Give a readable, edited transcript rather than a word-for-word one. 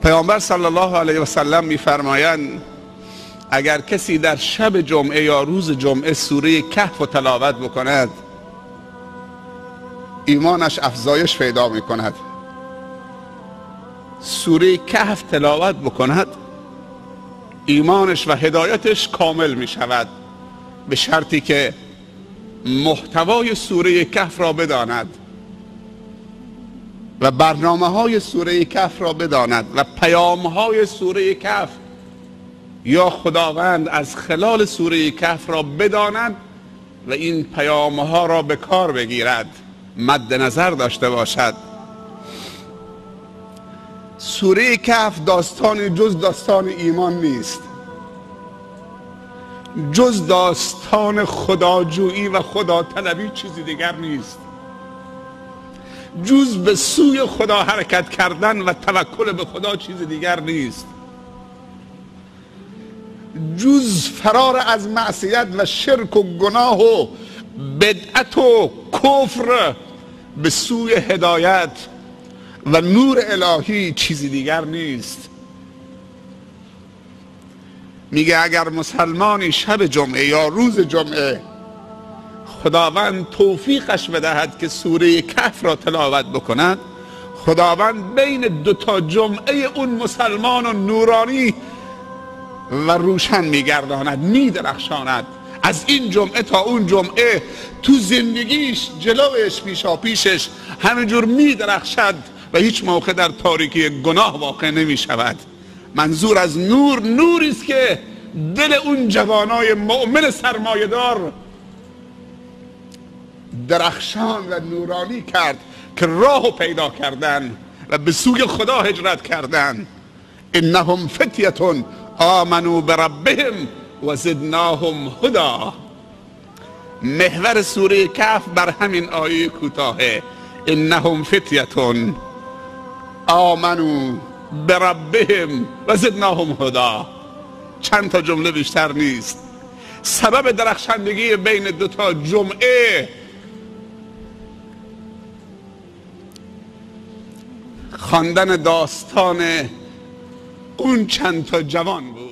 پیامبر صلی الله علیه و سلم میفرمایند اگر کسی در شب جمعه یا روز جمعه سوره کهف و تلاوت بکند ایمانش افزایش پیدا میکند. سوره کهف تلاوت بکند ایمانش و هدایتش کامل میشود، به شرطی که محتوای سوره کهف را بداند و برنامه های سوره کهف را بداند و پیام های سوره کهف یا خداوند از خلال سوره کهف را بداند و این پیام ها را به کار بگیرد، مد نظر داشته باشد. سوره کهف داستان جز داستان ایمان نیست، جز داستان خداجویی و خدا طلبی چیزی دیگر نیست، جز به سوی خدا حرکت کردن و توکل به خدا چیز دیگر نیست، جز فرار از معصیت و شرک و گناه و بدعت و کفر به سوی هدایت و نور الهی چیزی دیگر نیست. میگه اگر مسلمانی شب جمعه یا روز جمعه خداوند توفیقش بدهد که سوره کهف را تلاوت بکند، خداوند بین دو تا جمعه اون مسلمان و نورانی و روشن میگرداند، میدرخشاند. از این جمعه تا اون جمعه تو زندگیش، جلوش، پیشا پیشش همینجور میدرخشد و هیچ موقع در تاریکی گناه واقع نمیشود. منظور از نور، نوری است که دل اون جوانای مؤمن سرمایه‌دار درخشان و نورانی کرد که راهو پیدا کردن و به سوی خدا هجرت کردن. انهم فتیة آمنوا بربهم و زدناهم هدی. محور سوره کهف بر همین آیه کوتاهه، انهم فتیة آمنوا بربهم و زدناهم هدی. چند تا جمله بیشتر نیست. سبب درخشندگی بین دو تا جمعه خواندن داستان اون چند تا جوان بود.